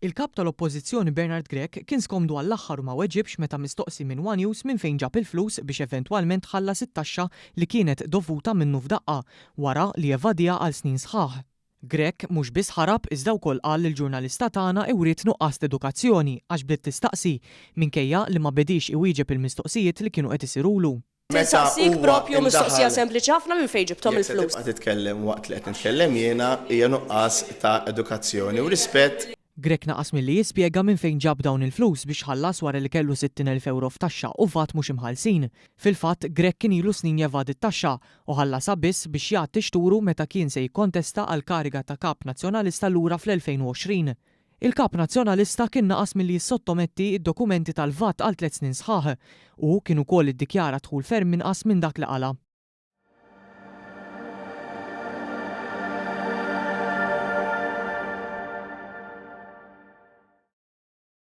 Il-Kap tal-Oppożizzjoni Bernard Grech kien skomdu għall-aħħar u ma weġibx meta mistoqsi minn one News minn fejn ġab il-flus biex eventwalment ħallas it-taxxa li kienet dovuta minnu f'daqqa, wara li evadiha għal snin sħaħ. Grech mhux biss ħarab iżda wkoll qal lill-ġurnalista tagħna wriet nuqqas t'edukazzjoni għax bdiet tistaqsi, minkejja li ma bediex iwieġeb il-mistoqsijiet li kienu qed isirulu. Meta Insaqsik huwa propju mistoqsija indaħal. sempliċi ħafna minn fejn ġibthom Jekk se il-flus. tibqa' titkellem waqt li qed nitkellem jiena hija nuqqas ta' edukazzjoni u rispett. Grech naqas milli jispjega minn fejn ġab dawn il-flus biex ħallas wara li kellu 60,000 ewro f'taxxa u vat mhux imħallsin. Fil-fatt, Grech kien ilu snin jevadi t-taxxa u ħallasha biss biex jgħatti xturu meta kien se jikkontesta għall-kariga ta' Kap Nazzjonalista lura fl-2020. Il-Kap Nazzjonalista kien naqas milli jissottometti d-dokumenti tal-VAT għal tlett snin sħaħ. Hu kien ukoll iddikjara dħul ferm inqas minn dak li qala'.